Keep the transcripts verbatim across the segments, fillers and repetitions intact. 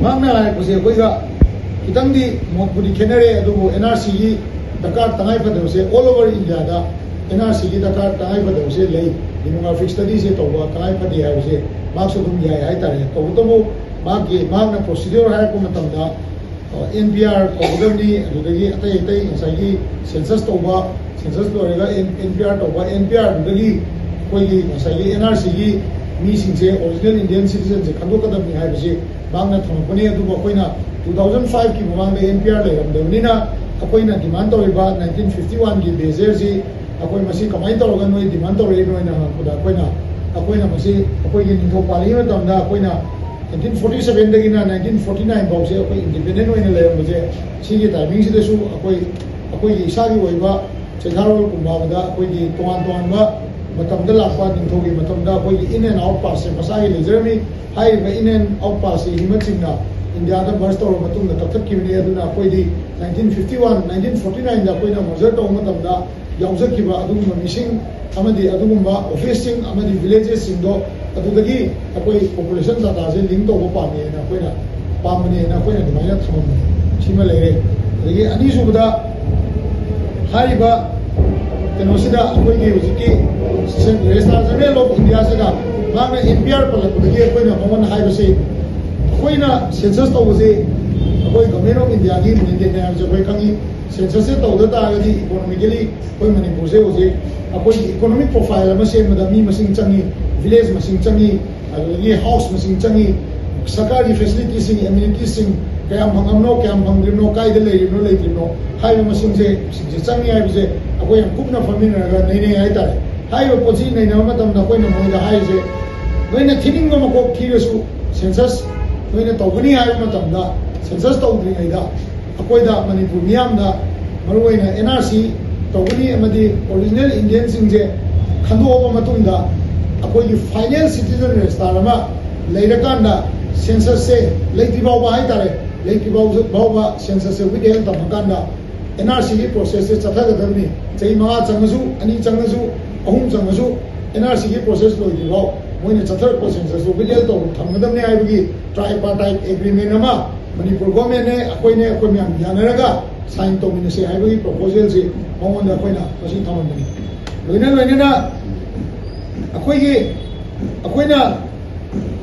ꯃꯍꯥꯛꯅ ꯍꯥꯏꯔꯛꯄꯁꯦ ꯑꯩꯈꯣꯏꯒ ꯈꯤꯇꯪꯗꯤ ꯃꯣꯠꯄꯨꯗꯤ ꯈꯦꯠꯅꯔꯦ, ꯑꯗꯨꯕꯨ ꯑꯦꯟ ꯑꯥꯔ ꯁꯤꯒꯤ ꯗꯔꯀꯥꯔ ꯇꯉꯥꯏ ꯐꯗꯕꯁꯦ all over India ꯗ ꯑꯦꯟ ꯑꯥꯔ ꯁꯤꯒꯤ ꯗꯔꯀꯥꯔ ꯇꯉꯥꯏ ꯐꯗꯕꯁꯦ ꯂꯩ꯫ Demographic study ꯁꯦ ꯇꯧꯕ ꯇꯉꯥꯏ ꯐꯗꯦ ꯍꯥꯏꯕꯁꯦ ꯃꯍꯥꯛꯁꯨ ꯑꯗꯨꯝ ꯌꯥꯏ ꯍꯥꯏꯇꯥꯔꯦ꯫ ꯇꯧꯕꯇꯕꯨ ꯃꯍꯥꯛꯀꯤ, ꯃꯍꯥꯛꯅ procedure ꯍꯥꯏꯔꯛꯄ ꯃꯇꯝꯗ ꯑꯦꯟ ꯄꯤ ꯑꯥꯔ ꯇꯧꯒꯗꯕꯅꯤ, ꯑꯗꯨꯗꯒꯤ ꯑꯇꯩ ꯑꯇꯩ ꯉꯁꯥꯏꯒꯤ ꯁꯦꯟꯁꯁ ꯇꯧꯕ, ꯁꯦꯟꯁꯁ ꯂꯣꯏꯔꯒ ꯑꯦꯟ ꯄꯤ ꯑꯥꯔ ꯇꯧꯕ, ꯑꯦꯟ ꯄꯤ ꯑꯥꯔꯗꯨꯗꯒꯤ ꯑꯩꯈꯣꯏꯒꯤ ꯉꯁꯥꯏꯒꯤ ꯑꯦꯟ ꯑꯥꯔ ꯁꯤꯒꯤ ꯃꯤꯁꯤꯡꯁꯦ ꯑꯣꯔꯤꯖꯤꯅꯦꯜ ꯏꯟꯗꯤꯌꯟ ꯁꯤꯇꯤꯖꯟꯁꯦ ꯈꯟꯗꯣꯛꯀꯗꯕꯅꯤ ꯍꯥꯏꯕꯁꯤ ꯃꯍꯥꯛꯅ ꯊꯝꯃꯛꯄꯅꯤ꯫ ꯑꯗꯨꯕꯨ ꯑꯩꯈꯣꯏꯅ two thousand five ꯀꯤ ꯃꯃꯥꯡꯗ ꯑꯦꯟ ꯄꯤ ꯑꯥꯔ ꯂꯩꯔꯝꯗꯕꯅꯤꯅ ꯑꯩꯈꯣꯏꯅ ꯗꯤꯃꯥꯟ ꯇꯧꯔꯤꯕ nineteen fifty one ꯒꯤ ꯕꯦꯖꯔꯁꯤ ꯑꯩꯈꯣꯏ ꯃꯁꯤ ꯀꯃꯥꯏꯅ ꯇꯧꯔꯒ ꯅꯣꯏ ꯗꯤꯃꯥꯟ ꯇꯧꯔꯛꯏꯅꯣ ꯍꯥꯏꯅ ꯍꯪꯉꯛꯄꯗ ꯑꯩꯈꯣꯏꯅ, ꯑꯩꯈꯣꯏꯅ ꯃꯁꯤ ꯑꯩꯈꯣꯏꯒꯤ ꯅꯤꯡꯊꯧ ꯄꯥꯜꯂꯤꯉꯩ ꯃꯇꯝꯗ ꯑꯩꯈꯣꯏꯅ nineteen forty seven ꯗꯒꯤꯅ nineteen forty nine ꯐꯥꯎꯁꯦ ꯑꯩꯈꯣꯏ ꯏꯟꯗꯤꯄꯦꯟꯗꯦꯟ ꯑꯣꯏꯅ ꯂꯩꯔꯝꯕꯁꯦ, ꯁꯤꯒꯤ ꯇꯥꯏꯃꯤꯡꯁꯤꯗꯁꯨ ꯑꯩꯈꯣꯏ, ꯑꯩꯈꯣꯏꯒꯤ ꯏꯁꯥꯒꯤ ꯑꯣꯏꯕ ꯆꯩꯈꯥꯔꯣꯜ ꯀꯨꯝꯕꯥꯕꯗ ꯑꯩꯈꯣꯏꯒꯤ ꯇꯣꯉꯥꯟ ꯇꯣꯉꯥꯟꯕ ꯃꯇꯝꯗ ꯂꯥꯛꯄ ꯅꯤꯡꯊꯧꯒꯤ ꯃꯇꯝꯗ ꯑꯩꯈꯣꯏꯒꯤ in and out pass ꯁꯦ ꯃꯁꯥꯒꯤ ꯂꯩꯖꯔꯝꯃꯤ꯫ ꯍꯥꯏꯔꯤꯕ in and out pass ꯁꯤ ꯍꯤꯃꯠꯁꯤꯡꯅ ꯏꯟꯗꯤꯌꯥꯗ ꯃꯔꯁ ꯇꯧꯔꯕ ꯃꯇꯨꯡꯗ ꯀꯛꯊꯠꯈꯤꯕꯅꯤ꯫ ꯑꯗꯨꯅ ꯑꯩꯈꯣꯏꯗꯤ nineteen fifty one, nineteen forty nine ꯗ ꯑꯩꯈꯣꯏꯅ ꯃꯔꯖꯔ ꯇꯧꯕ ꯃꯇꯝꯗ ꯌꯥꯎꯖꯈꯤꯕ ꯑꯗꯨꯒꯨꯝꯕ ꯃꯤꯁꯤꯡ ꯑꯃꯗꯤ ꯑꯗꯨꯒꯨꯝꯕ ꯑꯣꯐꯤꯁꯁꯤꯡ ꯑꯃꯗꯤ ꯚꯤꯂꯦꯖꯦꯁꯁꯤꯡꯗꯣ ꯑꯗꯨꯗꯒꯤ ꯑꯩꯈꯣꯏ ꯄꯣꯄꯨꯂꯦꯁꯟ ꯗꯥꯇꯥꯁꯦ ꯂꯤꯡ ꯇꯧꯕ ꯄꯥꯝꯃꯦꯅ ꯑꯩꯈꯣꯏꯅ, ꯄꯥꯝꯕꯅꯦꯅ ꯑꯩꯈꯣꯏꯅ ꯑꯗꯨꯃꯥꯏꯅ ꯊꯝꯃꯝꯕꯅꯤ꯫ ꯁꯤꯃ ꯂꯩꯔꯦ꯫ ꯑꯗꯒꯤ ꯑꯅꯤꯁꯨꯕꯗ ꯍꯥꯏꯔꯤꯕ ꯀꯩꯅꯣꯁꯤꯗ ꯑꯩꯈꯣꯏꯒꯤ ꯍꯧꯖꯤꯛꯀꯤ ꯔꯦꯖꯤꯁꯇ꯭ꯔꯥꯔ ꯖꯦꯅꯔꯦꯜ ꯑꯣꯐ ꯏꯟꯗꯤꯌꯥꯁꯤꯗ ꯃꯍꯥꯛꯅ ꯑꯦꯟ ꯄꯤ ꯑꯥꯔ ꯄꯜꯂꯛꯄꯗꯒꯤ ꯑꯩꯈꯣꯏꯅ ꯃꯉꯣꯟꯗ ꯍꯥꯏꯕꯁꯤ, ꯑꯩꯈꯣꯏꯅ ꯁꯦꯟꯁꯁ ꯇꯧꯕꯁꯤ ꯑꯩꯈꯣꯏ ꯒꯚꯔꯟꯃꯦꯟ ꯑꯣꯐ ꯏꯟꯗꯤꯌꯥꯒꯤ ꯃꯦꯟꯗꯦꯠꯅꯦ ꯍꯥꯏꯕꯁꯦ ꯑꯩꯈꯣꯏ ꯈꯪꯉꯤ꯫ ꯁꯦꯟꯁꯁꯁꯦ ꯇꯧꯗ ꯇꯥꯔꯒꯗꯤ ꯏꯀꯣꯅꯣꯃꯤꯀꯦꯂꯤ ꯑꯩꯈꯣꯏ ꯃꯅꯤꯄꯨꯔꯁꯦ ꯍꯧꯖꯤꯛ ꯑꯩꯈꯣꯏꯒꯤ ꯏꯀꯣꯅꯣꯃꯤꯛ ꯄ꯭ꯔꯣꯐꯥꯏꯜ ꯑꯃ ꯁꯦꯝꯕꯗ ꯃꯤ ꯃꯁꯤꯡ ꯆꯪꯉꯤ, ꯚꯤꯂꯦꯖ ꯃꯁꯤꯡ ꯆꯪꯉꯤ, ꯑꯗꯨꯗꯒꯤ ꯍꯥꯎꯁ ꯃꯁꯤꯡ ꯆꯪꯉꯤ, ꯁꯔꯀꯥꯔꯒꯤ ꯐꯦꯁꯤꯂꯤꯇꯤꯁꯤꯡ, ꯑꯦꯃꯤꯅꯤꯇꯤꯁꯤꯡ ꯀꯌꯥꯝ ꯐꯪꯉꯝꯅꯣ, ꯀꯌꯥꯝ ꯐꯪꯗ꯭ꯔꯤꯕꯅꯣ, ꯀꯥꯏꯗ ꯂꯩꯔꯤꯕꯅꯣ, ꯂꯩꯇ꯭ꯔꯤꯕꯅꯣ ꯍꯥꯏꯕ ꯃꯁꯤꯡꯁꯦ, ꯁꯤꯡꯁꯦ ꯆꯪꯉꯤ ꯍꯥꯏꯕꯁꯦ ꯑꯩꯈꯣꯏ ꯌꯥꯝ ꯀꯨꯞꯅ ꯐꯝꯃꯤꯟꯅꯔꯒ ꯅꯩꯅꯩ ꯍꯥꯏꯇꯥꯔꯦ꯫ ꯍꯥꯏꯔꯤꯕ ꯄꯣꯠꯁꯤ ꯅꯩꯅꯕ ꯃꯇꯝꯗ ꯑꯩꯈꯣꯏꯅ ꯃꯣꯏꯗ ꯍꯥꯏꯔꯤꯁꯦ, ꯅꯣꯏꯅ ꯊꯤꯅꯤꯡꯕ ꯃꯀꯣꯛ ꯊꯤꯔꯁꯨ ꯁꯦꯟꯁꯁ ꯅꯣꯏꯅ ꯇꯧꯒꯅꯤ ꯍꯥꯏꯕ ꯃꯇꯝꯗ, ꯁꯦꯟꯁꯁ ꯇꯧꯗ꯭ꯔꯤꯉꯩꯗ ꯑꯩꯈꯣꯏꯗ ꯃꯅꯤꯄꯨꯔ ꯃꯤꯌꯥꯝꯗ ꯃꯔꯨꯑꯣꯏꯅ ꯑꯦꯟ ꯑꯥꯔ ꯁꯤ ꯇꯧꯒꯅꯤ ꯑꯃꯗꯤ ꯑꯣꯔꯤꯖꯤꯅꯦꯜ ꯏꯟꯗꯤꯌꯟꯁꯤꯡꯁꯦ ꯈꯟꯗꯣꯛꯑꯕ ꯃꯇꯨꯡꯗ ꯑꯩꯈꯣꯏꯒꯤ ꯐꯥꯏꯅꯦꯜ ꯁꯤꯇꯤꯖꯟ ꯔꯦꯖꯤꯁꯇꯥꯔ ꯑꯃ ꯂꯩꯔꯀꯥꯟꯗ ꯁꯦꯟꯁꯁꯁꯦ ꯂꯩꯇ꯭ꯔꯤ ꯐꯥꯎꯕ ꯍꯥꯏꯇꯥꯔꯦ, ꯂꯩꯇ꯭ꯔꯤ ꯐꯥꯎꯕ, ꯐꯥꯎꯕ ꯁꯦꯟꯁꯁꯁꯦ ꯋꯤꯠꯍꯦꯜ ꯊꯝꯃꯀꯥꯟꯗ ꯑꯦꯟ ꯑꯥꯔ ꯁꯤꯒꯤ ꯄ꯭ꯔꯣꯁꯦꯁꯁꯦ ꯆꯠꯊꯒꯗꯕꯅꯤ꯫ ꯆꯍꯤ ꯃꯉꯥ ꯆꯪꯉꯁꯨ, ꯑꯅꯤ ꯆꯪꯉꯁꯨ, ꯑꯍꯨꯝ ꯆꯪꯉꯁꯨ ꯑꯦꯟ ꯑꯥꯔ ꯁꯤꯒꯤ ꯄ꯭ꯔꯣꯁꯦꯁ ꯂꯣꯏꯗ꯭ꯔꯤꯐꯥꯎ ꯃꯣꯏꯅ ꯆꯠꯊꯔꯛꯄ ꯁꯦꯟꯁꯁꯇꯣ ꯋꯤꯠꯍꯦꯜ ꯇꯧꯕ ꯊꯝꯒꯗꯕꯅꯤ ꯍꯥꯏꯕꯒꯤ ꯇ꯭ꯔꯥꯏꯄꯥꯔꯇꯥꯏꯠ ꯑꯦꯒ꯭ꯔꯤꯃꯦꯟ ꯑꯃ ꯃꯅꯤꯄꯨꯔ ꯒꯣꯔꯃꯦꯟꯅꯦ, ꯑꯩꯈꯣꯏꯅꯦ, ꯑꯩꯈꯣꯏ ꯃꯌꯥꯝ ꯌꯥꯅꯔꯒ ꯁꯥꯏꯟ ꯇꯧꯃꯤꯟꯅꯁꯤ ꯍꯥꯏꯕꯒꯤ ꯄ꯭ꯔꯣꯄꯣꯖꯦꯜꯁꯤ ꯃꯉꯣꯟꯗ ꯑꯩꯈꯣꯏꯅ ꯉꯁꯤ ꯊꯝꯃꯝꯕꯅꯤ꯫ ꯂꯣꯏꯅ ꯂꯣꯏꯅꯅ ꯑꯩꯈꯣꯏꯒꯤ, ꯑꯩꯈꯣꯏꯅ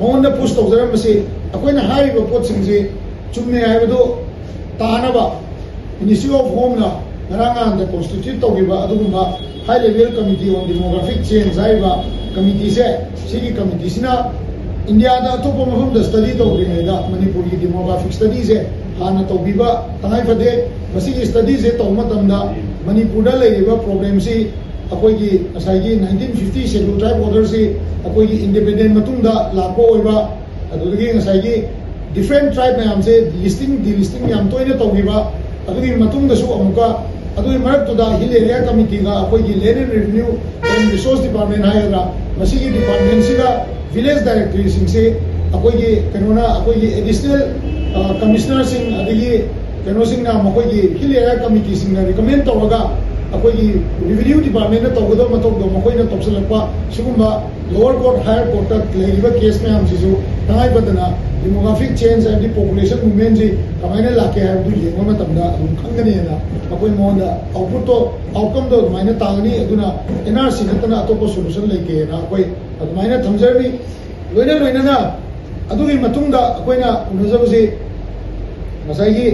ꯃꯉꯣꯟꯗ ꯄꯨꯁ ꯇꯧꯖꯔꯝꯕꯁꯤ, ꯑꯩꯈꯣꯏꯅ ꯍꯥꯏꯔꯤꯕ ꯄꯣꯠꯁꯤꯡꯁꯤ ꯆꯨꯝꯃꯦ ꯍꯥꯏꯕꯗꯨ ꯇꯥꯅꯕ Ministry of Homeꯅ ꯉꯔꯥꯡ ꯅꯍꯥꯟꯗ ꯀꯣꯟꯁꯇꯤꯇ꯭ꯌꯨꯠ ꯇꯧꯈꯤꯕ ꯑꯗꯨꯒꯨꯝꯕ High Level Committee on Demographic Change ꯍꯥꯏꯔꯤꯕ ꯀꯃꯤꯇꯤꯁꯦ, ꯁꯤꯒꯤ ꯀꯃꯤꯇꯤꯁꯤꯅ ꯏꯟꯗꯤꯌꯥꯗ ꯑꯇꯣꯞꯄ ꯃꯐꯝꯗ ꯁ꯭ꯇꯗꯤ ꯇꯧꯗ꯭ꯔꯤꯉꯩꯗ ꯃꯅꯤꯄꯨꯔꯒꯤ ꯗꯤꯃꯣꯒ꯭ꯔꯥꯐꯤꯛ ꯁ꯭ꯇꯗꯤꯁꯦ ꯍꯥꯟꯅ ꯇꯧꯕꯤꯕ ꯇꯉꯥꯏ ꯐꯗꯦ꯫ ꯃꯁꯤꯒꯤ ꯁ꯭ꯇꯗꯤꯁꯦ ꯇꯧꯕ ꯃꯇꯝꯗ ꯃꯅꯤꯄꯨꯔꯗ ꯂꯩꯔꯤꯕ ꯄ꯭ꯔꯣꯕ꯭ꯂꯦꯝꯁꯤ ꯑꯩꯈꯣꯏꯒꯤ ꯉꯁꯥꯏꯒꯤ nineteen fifty Scheduled Tribe Orderꯁꯤ ꯑꯩꯈꯣꯏꯒꯤ ꯏꯟꯗꯤꯄꯦꯟꯗꯦꯟ ꯃꯇꯨꯡꯗ ꯂꯥꯛꯄ ꯑꯣꯏꯕ, ꯑꯗꯨꯗꯒꯤ ꯉꯁꯥꯏꯒꯤ ꯗꯤꯐ꯭ꯔꯦꯟ ꯇ꯭ꯔꯥꯏꯕ ꯃꯌꯥꯝꯁꯦ ꯂꯤꯁꯇꯤꯡ ꯗꯤꯂꯤꯁꯇꯤꯡ ꯌꯥꯝ ꯇꯣꯏꯅ ꯇꯧꯈꯤꯕ, ꯑꯗꯨꯒꯤ ꯃꯇꯨꯡꯗꯁꯨ ꯑꯃꯨꯛꯀ ꯑꯗꯨꯒꯤ ꯃꯔꯛꯇꯨꯗ ꯍꯤꯜ ꯑꯦꯔꯤꯌꯥ ꯀꯃꯤꯇꯤꯒ ꯑꯩꯈꯣꯏꯒꯤ Land and Revenue and Resource Department ꯍꯥꯏꯒꯗ꯭ꯔꯥ, ꯃꯁꯤꯒꯤ ꯗꯤꯄꯥꯔꯠꯃꯦꯟꯁꯤꯒ ꯚꯤꯂꯦꯖ ꯗꯥꯏꯔꯦꯛꯇꯔꯁꯤꯡꯁꯦ ꯑꯩꯈꯣꯏꯒꯤ ꯀꯩꯅꯣꯅ, ꯑꯩꯈꯣꯏꯒꯤ ꯑꯦꯗꯤꯁꯅꯦꯜ ꯀꯃꯤꯁꯅꯔꯁꯤꯡ ꯑꯗꯒꯤ ꯀꯩꯅꯣꯁꯤꯡꯅ, ꯃꯈꯣꯏꯒꯤ ꯍꯤꯜ ꯑꯦꯔꯤꯌꯥ ꯀꯃꯤꯇꯤꯁꯤꯡꯅ ꯔꯤꯀꯃꯦꯟ ꯇꯧꯔꯒ ꯑꯩꯈꯣꯏꯒꯤ ꯔꯦꯚꯤꯅ꯭ꯌꯨ ꯗꯤꯄꯥꯔꯠꯃꯦꯟꯅ ꯇꯧꯒꯗꯕ ꯃꯊꯧꯗꯣ ꯃꯈꯣꯏꯅ ꯇꯧꯁꯤꯜꯂꯛꯄ, ꯁꯤꯒꯨꯝꯕ ꯂꯣꯋꯔ ꯀꯣꯔꯠ, ꯍꯥꯌꯔ ꯀꯣꯔꯠꯇ ꯂꯩꯔꯤꯕ ꯀꯦꯁ ꯃꯌꯥꯝꯁꯤꯁꯨ ꯇꯉꯥꯏ ꯐꯗꯅ ꯗꯤꯃꯣꯒ꯭ꯔꯥꯐꯤꯛ ꯆꯦꯟꯖ ꯍꯥꯏꯕꯗꯤ ꯄꯣꯄꯨꯂꯦꯁꯟ ꯃꯨꯚꯃꯦꯟꯁꯤ ꯀꯃꯥꯏꯅ ꯂꯥꯛꯀꯦ ꯍꯥꯏꯕꯗꯨ ꯌꯦꯡꯕ ꯃꯇꯝꯗ ꯑꯗꯨꯝ ꯈꯪꯒꯅꯤꯅ ꯑꯩꯈꯣꯏ ꯃꯉꯣꯟꯗ ꯑꯥꯎꯠꯄꯨꯠꯇꯣ, ꯑꯥꯎꯠꯀꯝꯗꯣ ꯑꯗꯨꯃꯥꯏꯅ ꯇꯥꯒꯅꯤ꯫ ꯑꯗꯨꯅ ꯑꯦꯟ ꯑꯥꯔ ꯁꯤ ꯅꯠꯇꯅ ꯑꯇꯣꯞꯄ ꯁꯣꯂꯨꯁꯟ ꯂꯩꯇꯦꯅ ꯑꯩꯈꯣꯏ ꯑꯗꯨꯃꯥꯏꯅ ꯊꯝꯖꯔꯅꯤ꯫ ꯂꯣꯏꯅ ꯂꯣꯏꯅꯅ ꯑꯗꯨꯒꯤ ꯃꯇꯨꯡꯗ ꯑꯩꯈꯣꯏꯅ ꯎꯅꯖꯕꯁꯤ ꯉꯁꯥꯏꯒꯤ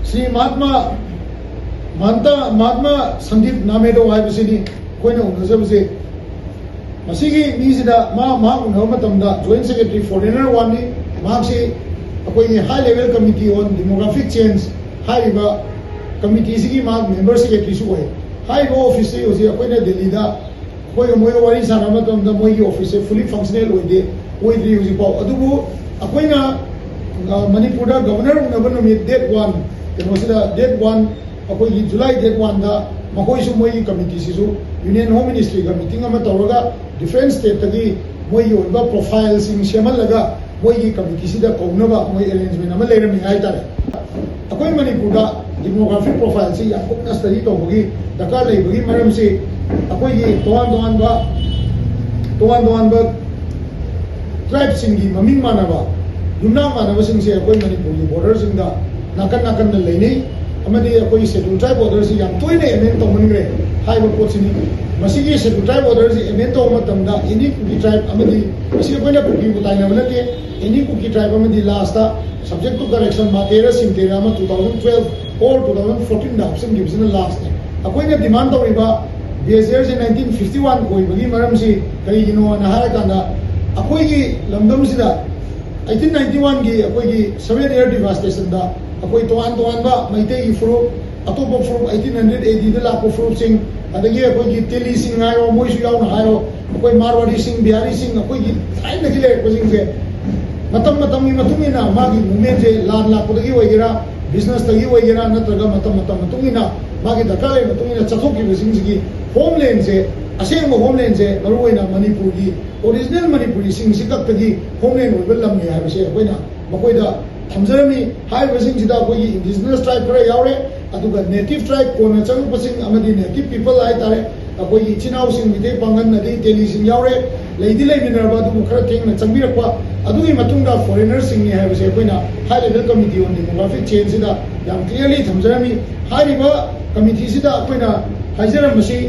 ꯁ꯭ꯔꯤ ꯃꯍꯥꯠꯃꯥ, ꯃꯍꯥꯟꯇ, ꯃꯍꯥꯠꯃꯥ ꯁꯟꯗꯤꯞ ꯅꯥꯃꯦꯗꯣ ꯍꯥꯏꯕꯁꯤꯅꯤ ꯑꯩꯈꯣꯏꯅ ꯎꯅꯖꯕꯁꯦ꯫ ꯃꯁꯤꯒꯤ ꯃꯤꯁꯤꯗ ꯃꯥ, ꯃꯍꯥꯛ ꯎꯅꯕ ꯃꯇꯝꯗ ꯖꯣꯏꯟ ꯁꯦꯀ꯭ꯔꯦꯇꯔꯤ ꯐꯣꯔꯦꯅꯔ ꯋꯥꯟꯅꯤ꯫ ꯃꯍꯥꯛꯁꯤ ꯑꯩꯈꯣꯏꯒꯤ High Level Committee on Demographic Change ꯍꯥꯏꯔꯤꯕ ꯀꯃꯤꯇꯤꯁꯤꯒꯤ ꯃꯍꯥꯛ ꯃꯦꯝꯕꯔ ꯁꯦꯀ꯭ꯔꯦꯇꯔꯤꯁꯨ ꯑꯣꯏ꯫ ꯍꯥꯏꯔꯤꯕ ꯑꯣꯐꯤꯁꯁꯤ ꯍꯧꯖꯤꯛ ꯑꯩꯈꯣꯏꯅ ꯗꯦꯜꯂꯤꯗ ꯑꯩꯈꯣꯏꯒ ꯃꯣꯏꯒ ꯋꯥꯔꯤ ꯁꯥꯟꯅꯕ ꯃꯇꯝꯗ ꯃꯣꯏꯒꯤ ꯑꯣꯐꯤꯁꯁꯦ ꯐꯨꯜꯂꯤ ꯐꯪꯁꯅꯦꯜ ꯑꯣꯏꯗꯦ, ꯑꯣꯏꯗ꯭ꯔꯤ ꯍꯧꯖꯤꯛꯐꯥꯎ꯫ ꯑꯗꯨꯕꯨ ꯑꯩꯈꯣꯏꯅ, ꯑ, ꯃꯅꯤꯄꯨꯔꯗ ꯒꯕꯔꯅꯔ ꯎꯅꯕ ꯅꯨꯃꯤꯠ ꯗꯦꯠ ꯋꯥꯟ, ꯀꯩꯅꯣꯁꯤꯗ, ꯗꯦꯠ ꯋꯥꯟ, ꯑꯩꯈꯣꯏꯒꯤ ꯖꯨꯂꯥꯏ ꯗꯦꯠ ꯋꯥꯟꯗ ꯃꯈꯣꯏꯁꯨ ꯃꯣꯏꯒꯤ ꯀꯃꯤꯇꯤꯁꯤꯁꯨ ꯌꯨꯅꯤꯌꯟ ꯍꯣꯝ ꯃꯤꯅꯤꯁꯇ꯭ꯔꯤꯒ ꯃꯤꯇꯤꯡ ꯑꯃ ꯇꯧꯔꯒ ꯗꯤꯐ꯭ꯔꯦꯟ ꯁ꯭ꯇꯦꯠꯇꯒꯤ ꯃꯣꯏꯒꯤ ꯑꯣꯏꯕ ꯄ꯭ꯔꯣꯐꯥꯏꯜꯁꯤꯡ ꯁꯦꯝꯍꯜꯂꯒ ꯃꯣꯏꯒꯤ ꯀꯃꯤꯇꯤꯁꯤꯗ ꯀꯧꯅꯕ ꯃꯣꯏ ꯑꯦꯔꯦꯟꯖꯃꯦꯟ ꯑꯃ ꯂꯩꯔꯝꯃꯤ ꯍꯥꯏꯇꯥꯔꯦ꯫ ꯑꯩꯈꯣꯏ ꯃꯅꯤꯄꯨꯔꯗ ꯗꯤꯃꯣꯒ꯭ꯔꯥꯐꯤꯛ ꯄ꯭ꯔꯣꯐꯥꯏꯜꯁꯤ ꯌꯥꯝ ꯀꯨꯞꯅ ꯁ꯭ꯇꯗꯤ ꯇꯧꯕꯒꯤ ꯗꯔꯀꯥꯔ ꯂꯩꯕꯒꯤ ꯃꯔꯝꯁꯤ ꯑꯩꯈꯣꯏꯒꯤ ꯇꯣꯉꯥꯟ ꯇꯣꯉꯥꯟꯕ, ꯇꯣꯉꯥꯟ ꯇꯣꯉꯥꯟꯕ ꯇ꯭ꯔꯥꯏꯕꯁꯤꯡꯒꯤ ꯃꯃꯤꯡ ꯃꯥꯟꯅꯕ, ꯌꯨꯝꯅꯥꯛ ꯃꯥꯟꯅꯕꯁꯤꯡꯁꯦ ꯑꯩꯈꯣꯏ ꯃꯅꯤꯄꯨꯔꯒꯤ ꯕꯣꯔꯗꯔꯁꯤꯡꯗ ꯅꯥꯀꯟ ꯅꯥꯀꯟꯗ ꯂꯩꯅꯩ꯫ ꯑꯃꯗꯤ ꯑꯩꯈꯣꯏꯒꯤ ꯁꯦꯗ꯭ꯌꯨꯜ ꯇ꯭ꯔꯥꯏꯕ ꯑꯣꯔꯗꯔꯁꯤ ꯌꯥꯝ ꯇꯣꯏꯅ ꯑꯦꯃꯦꯟ ꯇꯧꯃꯟꯈ꯭ꯔꯦ ꯍꯥꯏꯕ ꯄꯣꯠꯁꯤꯅꯤ꯫ ꯃꯁꯤꯒꯤ ꯁꯦꯗ꯭ꯌꯨꯜ ꯇ꯭ꯔꯥꯏꯕ ꯑꯣꯔꯗꯔꯁꯤ ꯑꯦꯃꯦꯟ ꯇꯧꯕ ꯃꯇꯝꯗ ꯑꯦꯅꯤ ꯀꯨꯀꯤ ꯇ꯭ꯔꯥꯏꯕ ꯑꯃꯗꯤ, ꯃꯁꯤ ꯑꯩꯈꯣꯏꯅ ꯀꯨꯀꯤꯕꯨ ꯇꯥꯏꯅꯕ ꯅꯠꯇꯦ, ꯑꯦꯅꯤ ꯀꯨꯀꯤ ꯇ꯭ꯔꯥꯏꯕ ꯑꯃꯗꯤ ꯂꯥꯁꯇ subject to correction ꯃꯥꯇꯦꯔꯥ ꯁꯤꯝꯇꯦꯔꯥ ꯑꯃ two thousand twelve or two thousand fourteen ꯗ ꯍꯥꯞꯆꯤꯟꯈꯤꯕꯁꯤꯅ ꯂꯥꯁꯅꯦ꯫ ꯑꯩꯈꯣꯏꯅ ꯗꯤꯃꯥꯟ ꯇꯧꯔꯤꯕ ꯕꯤ ꯑꯦꯁ ꯑꯦꯜꯁꯦ nineteen fifty one ꯑꯣꯏꯕꯒꯤ ꯃꯔꯝꯁꯤ ꯀꯔꯤꯒꯤꯅꯣꯅ ꯍꯥꯏꯔꯀꯥꯟꯗ, ꯑꯩꯈꯣꯏꯒꯤ ꯂꯝꯗꯝꯁꯤꯗ eighteen ninety one ꯒꯤ ꯑꯩꯈꯣꯏꯒꯤ seven year devastation ꯗ ꯑꯩꯈꯣꯏ ꯇꯣꯉꯥꯟ ꯇꯣꯉꯥꯟꯕ ꯃꯩꯇꯩꯒꯤ ꯐꯨꯔꯨꯞ, ꯑꯇꯣꯞꯄ ꯐꯨꯔꯨꯞ, eighteen hundred A D ꯗ ꯂꯥꯛꯄ ꯐꯨꯔꯨꯞꯁꯤꯡ, ꯑꯗꯒꯤ ꯑꯩꯈꯣꯏꯒꯤ ꯇꯦꯂꯤꯁꯤꯡ ꯍꯥꯏꯔꯣ, ꯃꯣꯏꯁꯨ ꯌꯥꯎꯅ ꯍꯥꯏꯔꯣ, ꯑꯩꯈꯣꯏ ꯃꯥꯔꯋꯥꯔꯤꯁꯤꯡ, ꯕꯤꯍꯥꯔꯤꯁꯤꯡ, ꯑꯩꯈꯣꯏꯒꯤ ꯊꯥꯏꯅꯗꯒꯤ ꯂꯩꯔꯛꯄꯁꯤꯡꯁꯦ ꯃꯇꯝ ꯃꯇꯝꯒꯤ ꯃꯇꯨꯡ ꯏꯟꯅ ꯃꯥꯒꯤ ꯃꯨꯞꯃꯦꯟꯁꯦ, ꯂꯥꯟ ꯂꯥꯛꯄꯗꯒꯤ ꯑꯣꯏꯒꯦꯔꯥ, ꯕꯤꯖꯤꯅꯦꯁꯇꯒꯤ ꯑꯣꯏꯒꯦꯔꯥ, ꯅꯠꯇ꯭ꯔꯒ ꯃꯇꯝ ꯃꯇꯝ ꯃꯇꯨꯡ ꯏꯟꯅ ꯃꯥꯒꯤ ꯗꯔꯀꯥꯔ ꯂꯩꯕ ꯃꯇꯨꯡ ꯏꯟꯅ ꯆꯠꯊꯣꯛꯈꯤꯕꯁꯤꯡꯁꯤꯒꯤ ꯍꯣꯝꯂꯦꯟꯁꯦ, ꯑꯁꯦꯡꯕ ꯍꯣꯝꯂꯦꯟꯁꯦ, ꯃꯔꯨꯑꯣꯏꯅ ꯃꯅꯤꯄꯨꯔꯒꯤ ꯑꯣꯔꯤꯖꯤꯅꯦꯜ ꯃꯅꯤꯄꯨꯔꯤꯁꯤꯡꯁꯤ ꯈꯛꯇꯒꯤ ꯍꯣꯝꯂꯦꯟ ꯑꯣꯏꯕ ꯂꯝꯅꯤ ꯍꯥꯏꯕꯁꯦ ꯑꯩꯈꯣꯏꯅ ꯃꯈꯣꯏꯗ ꯊꯝꯖꯔꯝꯃꯤ꯫ ꯍꯥꯏꯔꯤꯕꯁꯤꯡꯁꯤꯗ ꯑꯩꯈꯣꯏꯒꯤ indigenous tribe ꯈꯔ ꯌꯥꯎꯔꯦ, ꯑꯗꯨꯒ native tribe ꯀꯣꯟꯅ ꯆꯪꯉꯛꯄꯁꯤꯡ ꯑꯃꯗꯤ native people ꯍꯥꯏꯇꯥꯔꯦ, ꯑꯩꯈꯣꯏꯒꯤ ꯏꯆꯤꯟ ꯏꯅꯥꯎꯁꯤꯡ, ꯃꯤꯇꯩ ꯄꯥꯡꯒꯜ ꯑꯗꯩ ꯇꯦꯂꯤꯁꯤꯡ ꯌꯥꯎꯔꯦ, ꯂꯩꯗꯤ ꯂꯩꯃꯤꯟꯅꯔꯕ ꯑꯗꯨꯕꯨ ꯈꯔ ꯊꯦꯡꯅ ꯆꯪꯕꯤꯔꯛꯄ, ꯑꯗꯨꯒꯤ ꯃꯇꯨꯡꯗ foreigner ꯁꯤꯡꯅꯤ ꯍꯥꯏꯕꯁꯦ ꯑꯩꯈꯣꯏꯅ High Level Committee on Demographic Change ꯁꯤꯗ ꯌꯥꯝ clearly ꯊꯝꯖꯔꯝꯃꯤ꯫ ꯍꯥꯏꯔꯤꯕ committee ꯁꯤꯗ ꯑꯩꯈꯣꯏꯅ ꯍꯥꯏꯖꯔꯝꯕꯁꯤ,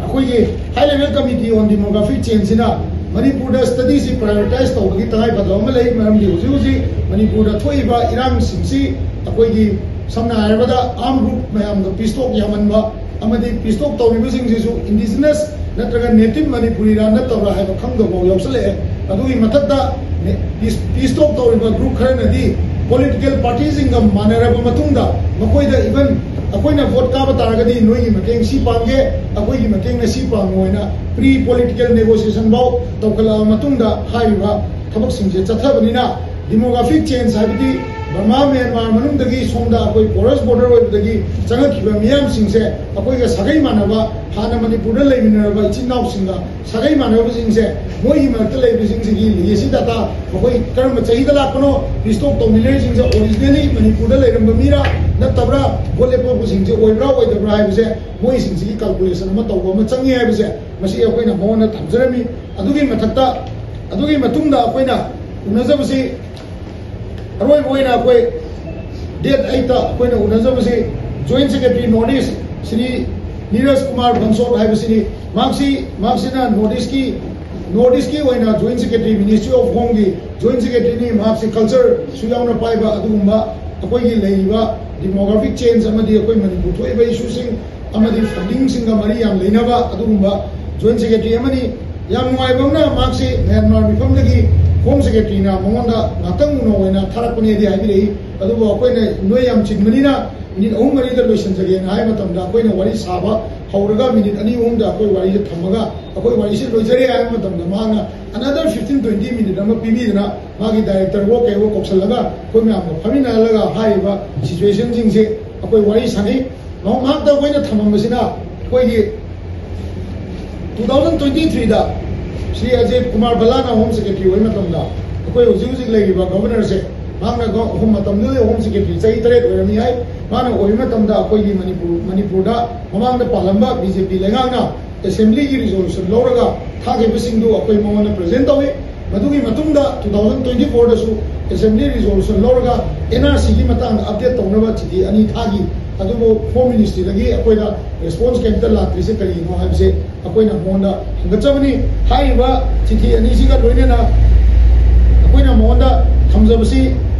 ꯑꯩꯈꯣꯏꯒꯤ High Level Committee on Demographic Change ꯁꯤꯅ ꯃꯅꯤꯄꯨꯔꯗ study ꯁꯤ prioritize ꯇꯧꯕꯒꯤ ꯇꯉꯥꯏ ꯐꯗꯕ ꯑꯃ ꯂꯩ꯫ ꯃꯔꯝꯗꯤ ꯍꯧꯖꯤꯛ ꯍꯧꯖꯤꯛ ꯃꯅꯤꯄꯨꯔꯗ ꯊꯣꯛꯏꯕ ꯏꯔꯥꯡꯁꯤꯡꯁꯤ ꯑꯩꯈꯣꯏꯒꯤ, ꯁꯝꯅ ꯍꯥꯏꯔꯕꯗ, armed group ꯃꯌꯥꯝꯒ peace talk ꯌꯥꯝꯃꯟꯕ ꯑꯃꯗꯤ peace talk ꯇꯧꯔꯤꯕꯁꯤꯡꯁꯤꯁꯨ indigenous ꯅꯠꯇ꯭ꯔꯒ native ꯃꯅꯤꯄꯨꯔꯤꯔꯥ ꯅꯠꯇꯕ꯭ꯔꯥ ꯍꯥꯏꯕ ꯈꯪꯗꯕ ꯐꯥꯎ ꯌꯥꯎꯁꯜꯂꯛꯑꯦ꯫ ꯑꯗꯨꯒꯤ ꯃꯊꯛꯇ ꯅꯦ-, peace, peace talk ꯇꯧꯔꯤꯕ group ꯈꯔꯅꯗꯤ political party ꯁꯤꯡꯒ ꯃꯥꯟꯅꯔꯕ ꯃꯇꯨꯡꯗ ꯃꯈꯣꯏꯗ even ꯑꯩꯈꯣꯏꯅ vote ꯀꯥꯕ ꯇꯥꯔꯒꯗꯤ ꯅꯣꯏꯒꯤ ꯃꯇꯦꯡ ꯁꯤ ꯄꯥꯡꯒꯦ, ꯑꯩꯈꯣꯏꯒꯤ ꯃꯇꯦꯡꯅ ꯁꯤ ꯄꯥꯡꯉꯣ ꯍꯥꯏꯅ pre political negotiation ꯐꯥꯎ ꯇꯧꯈꯠꯂꯛꯑꯕ ꯃꯇꯨꯡꯗ ꯍꯥꯏꯔꯤꯕ ꯊꯕꯛꯁꯤꯡꯁꯦ ꯆꯠꯊꯕꯅꯤꯅ, demographic change ꯍꯥꯏꯕꯗꯤ ꯕꯔꯃꯥ ꯃ꯭ꯌꯥꯟꯃꯥꯔ ꯃꯅꯨꯡꯗꯒꯤ ꯁꯣꯝꯗ ꯑꯩꯈꯣꯏ porous border ꯑꯣꯏꯕꯗꯒꯤ ꯆꯪꯉꯛꯈꯤꯕ ꯃꯤꯌꯥꯝꯁꯤꯡꯁꯦ ꯑꯩꯈꯣꯏꯒ ꯁꯥꯒꯩ ꯃꯥꯟꯅꯕ, ꯍꯥꯟꯅ ꯃꯅꯤꯄꯨꯔꯗ ꯂꯩꯃꯤꯟꯅꯔꯕ ꯏꯆꯤꯟ ꯏꯅꯥꯎꯁꯤꯡꯒ ꯁꯥꯒꯩ ꯃꯥꯟꯅꯕꯁꯤꯡꯁꯦ, ꯃꯣꯏꯒꯤ ꯃꯔꯛꯇ ꯂꯩꯕꯁꯤꯡꯁꯤꯒꯤ legacy data, ꯃꯈꯣꯏ ꯀꯔꯝꯕ ꯆꯍꯤꯗ ꯂꯥꯛꯄꯅꯣ, peace talk ꯇꯧꯃꯤꯟꯅꯔꯤꯁꯤꯡꯁꯦ originally ꯃꯅꯤꯄꯨꯔꯗ ꯂꯩꯔꯝꯕ ꯃꯤꯔꯥ ꯅꯠꯇꯕ꯭ꯔꯥ, vote ꯂꯦꯞꯄꯛꯄꯁꯤꯡꯁꯦ ꯑꯣꯏꯕ꯭ꯔꯥ ꯑꯣꯏꯗꯕ꯭ꯔꯥ ꯍꯥꯏꯕꯁꯦ, ꯃꯣꯏꯁꯤꯡꯁꯤꯒꯤ calculation ꯑꯃ ꯇꯧꯕ ꯑꯃ ꯆꯪꯉꯤ ꯍꯥꯏꯕꯁꯦ, ꯃꯁꯤ ꯑꯩꯈꯣꯏꯅ ꯃꯉꯣꯟꯗ ꯊꯝꯖꯔꯝꯃꯤ꯫ ꯑꯗꯨꯒꯤ ꯃꯊꯛꯇ ꯑꯗꯨꯒꯤ ꯃꯇꯨꯡꯗ ꯑꯩꯈꯣꯏꯅ ꯎꯅꯖꯕꯁꯤ, ꯑꯔꯣꯏꯕ ꯑꯣꯏꯅ ꯑꯩꯈꯣꯏ date eight ꯑꯩꯈꯣꯏꯅ ꯎꯅꯖꯕꯁꯤ Joint Secretary North East Shri Neeraj Kumar ꯕꯟꯁꯣꯠ ꯍꯥꯏꯕꯁꯤꯅꯤ꯫ ꯃꯍꯥꯛꯁꯤ, ꯃꯍꯥꯛꯁꯤꯅ North East ꯀꯤ, North East ꯀꯤ ꯑꯣꯏꯅ Joint Secretary, Ministry of Home ꯒꯤ Joint Secretary ꯅꯤ꯫ ꯃꯍꯥꯛꯁꯤ culture ꯁꯨ ꯌꯥꯎꯅ ꯄꯥꯏꯕ ꯑꯗꯨꯒꯨꯝꯕ ꯑꯩꯈꯣꯏꯒꯤ ꯂꯩꯔꯤꯕ demographic change ꯑꯃꯗꯤ ꯑꯩꯈꯣꯏ ꯃꯅꯤꯄꯨꯔ ꯊꯣꯛꯏꯕ issue ꯁꯤꯡ ꯑꯃꯗꯤ funding ꯁꯤꯡꯒ ꯃꯔꯤ ꯌꯥꯝ ꯂꯩꯅꯕ ꯑꯗꯨꯒꯨꯝꯕ Joint Secretary ꯑꯃꯅꯤ꯫ ꯌꯥꯝ ꯅꯨꯡꯉꯥꯏꯕ ꯑꯃꯅ, ꯃꯍꯥꯛꯁꯤ ꯃ꯭ꯌꯥꯟꯃꯥꯔ ꯃꯤꯐꯝꯗꯒꯤ Home Secretary ꯅ ꯃꯉꯣꯟꯗ ꯉꯥꯛꯇꯪ ꯎꯅꯧ ꯍꯥꯏꯅ ꯊꯥꯔꯛꯄꯅꯦꯗꯤ ꯍꯥꯏꯕꯤꯔꯛꯏ꯫ ꯑꯗꯨꯕꯨ ꯑꯩꯈꯣꯏꯅ ꯅꯣꯏ ꯌꯥꯝ ꯆꯤꯟꯕꯅꯤꯅ minute ꯑꯍꯨꯝ ꯃꯔꯤꯗ ꯂꯣꯏꯁꯤꯟꯖꯒꯦꯅ ꯍꯥꯏꯕ ꯃꯇꯝꯗ, ꯑꯩꯈꯣꯏꯅ ꯋꯥꯔꯤ ꯁꯥꯕ ꯍꯧꯔꯒ minute ꯑꯅꯤ ꯑꯍꯨꯝꯗ ꯑꯩꯈꯣꯏ ꯋꯥꯔꯤꯁꯦ ꯊꯝꯃꯒ, ꯑꯩꯈꯣꯏ ꯋꯥꯔꯤꯁꯦ ꯂꯣꯏꯖꯔꯦ ꯍꯥꯏꯕ ꯃꯇꯝꯗ, ꯃꯍꯥꯛꯅ another fifteen twenty minute ꯑꯃ ꯄꯤꯕꯤꯗꯨꯅ, ꯃꯥꯒꯤ director ꯋꯣ ꯀꯩꯋꯣ ꯀꯧꯁꯜꯂꯒ ꯑꯩꯈꯣꯏ ꯃꯌꯥꯝꯒ ꯐꯝꯃꯤꯟꯅꯍꯜꯂꯒ ꯍꯥꯏꯔꯤꯕ situation ꯁꯤꯡꯁꯦ ꯑꯩꯈꯣꯏ ꯋꯥꯔꯤ ꯁꯥꯟꯅꯩ꯫ ꯃꯍꯥꯛ, ꯃꯍꯥꯛꯇ ꯑꯩꯈꯣꯏꯅ ꯊꯝꯃꯝꯕꯁꯤꯅ, ꯑꯩꯈꯣꯏꯒꯤ two thousand twenty three ꯗ ꯁ꯭ꯔꯤ ꯑꯖꯦ ꯀꯨꯃꯥꯔ ꯚꯜꯂꯥꯅ Home Secretary ꯑꯣꯏꯕ ꯃꯇꯝꯗ, ꯑꯩꯈꯣꯏ ꯍꯧꯖꯤꯛ ꯍꯧꯖꯤꯛ ꯂꯩꯔꯤꯕ Governor ꯁꯦ, ꯃꯍꯥꯛꯅ ꯒ-, ꯃꯇꯝꯗꯨꯗ Home Secretary ꯆꯍꯤ ꯇꯔꯦꯠ ꯑꯣꯏꯔꯝꯃꯤ ꯍꯥꯏ꯫ ꯃꯥꯅ ꯑꯣꯏꯕ ꯃꯇꯝꯗ ꯑꯩꯈꯣꯏꯒꯤ ꯃꯅꯤꯄꯨꯔ, ꯃꯅꯤꯄꯨꯔꯗ ꯃꯃꯥꯡꯗ ꯄꯥꯜꯂꯝꯕ B J P ꯂꯩꯉꯥꯛꯅ Assembly ꯒꯤ resolution ꯂꯧꯔꯒ ꯊꯥꯈꯤꯕꯁꯤꯡꯗꯨ ꯑꯩꯈꯣꯏ ꯃꯉꯣꯟꯗ present ꯇꯧꯏ꯫ ꯃꯗꯨꯒꯤ ꯃꯇꯨꯡꯗ two thousand twenty four ꯗꯁꯨ Assembly resolution ꯂꯧꯔꯒ N R C ꯒꯤ ꯃꯇꯥꯡꯗ update ꯇꯧꯅꯕ ꯆꯤꯊꯤ ꯑꯅꯤ ꯊꯥꯈꯤ꯫ ꯑꯗꯨꯕꯨ Home Ministry ꯗꯒꯤ ꯑꯩꯈꯣꯏꯗ response ꯀꯩꯝꯇ ꯂꯥꯛꯇ꯭ꯔꯤꯁꯦ ꯀꯔꯤꯒꯤꯅꯣ ꯍꯥꯏꯕꯁꯦ ꯑꯩꯈꯣꯏꯅ ꯃꯉꯣꯟꯗ ꯍꯪꯒꯠꯆꯕꯅꯤ꯫ ꯍꯥꯏꯔꯤꯕ ꯆꯤꯊꯤ ꯑꯅꯤꯁꯤꯒ ꯂꯣꯏꯅꯅ ꯑꯩꯈꯣꯏꯅ ꯃꯉꯣꯟꯗ ꯊꯝꯖꯕꯁꯤ,